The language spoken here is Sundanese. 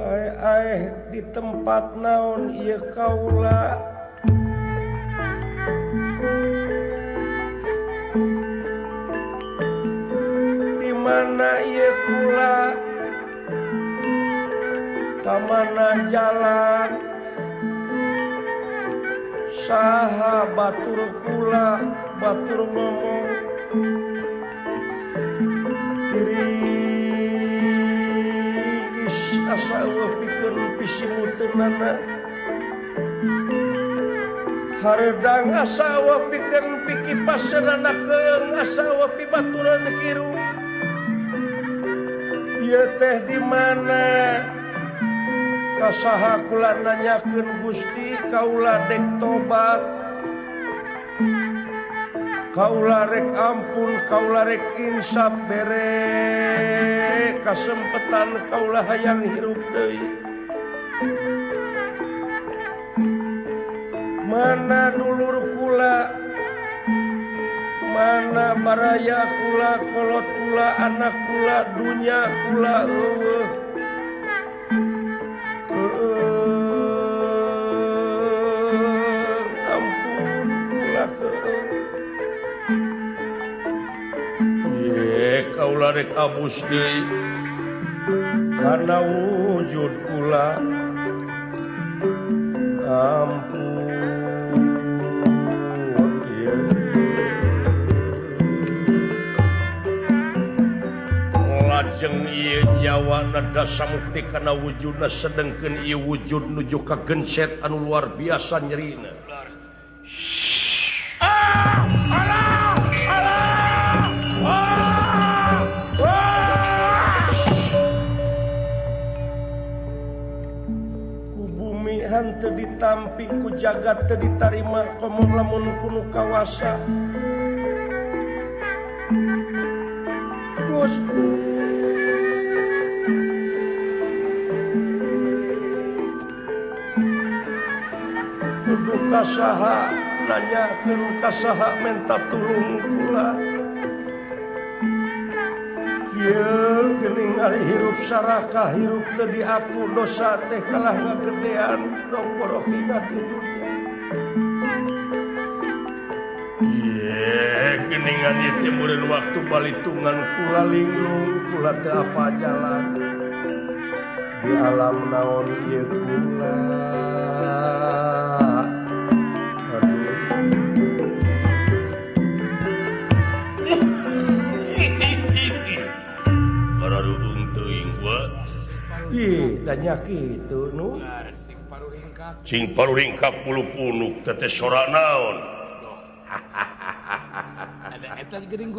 Aeh di tempat naon ieu kaula di mana ieu kula ka mana jalan saha batur kula batur ngomong tiris asa eueuh pikeun pisimuteunana hareudang asa eueuh pikeun pikipaseunana keung asa eueuh pibaturan hirup ieu teh di mana kasaha kula nanyakeun Gusti kaula dek tobat kaula rek ampun kaula rek insaf bere kasempetan kaula hayang hirup deui mana dulur kula mana baraya kula kolot kula anak kula dunya kula eueuh ampun kula keung ye kaula rek abus deui kana wujud kula ampun ye lajeng ieu nyawa nada samukti kana wujudna sedengkeun ieu wujud nuju ka genset anu luar biasa nyerina. Ah! Allah! Allah! Ah! Ah! Ku bumi henteu ditampi ku jagat teu ditarima komo lamun kunu kawasa. Gusti kudu kasaha nanyakeun kasaha menta tulung kula kieu geuning ari hirup sarakah hirup teu diaku dosa teh kalah ngagedean tong borohina di dunya. Ye geuningan ieu teh meureun waktu balitungan kula linglung kula teu apa jalan di alam naon ieu kula. Ih, tanya kitu nu. Cing paruringkak bulu punuk teh sora naon. Ada eta geuning.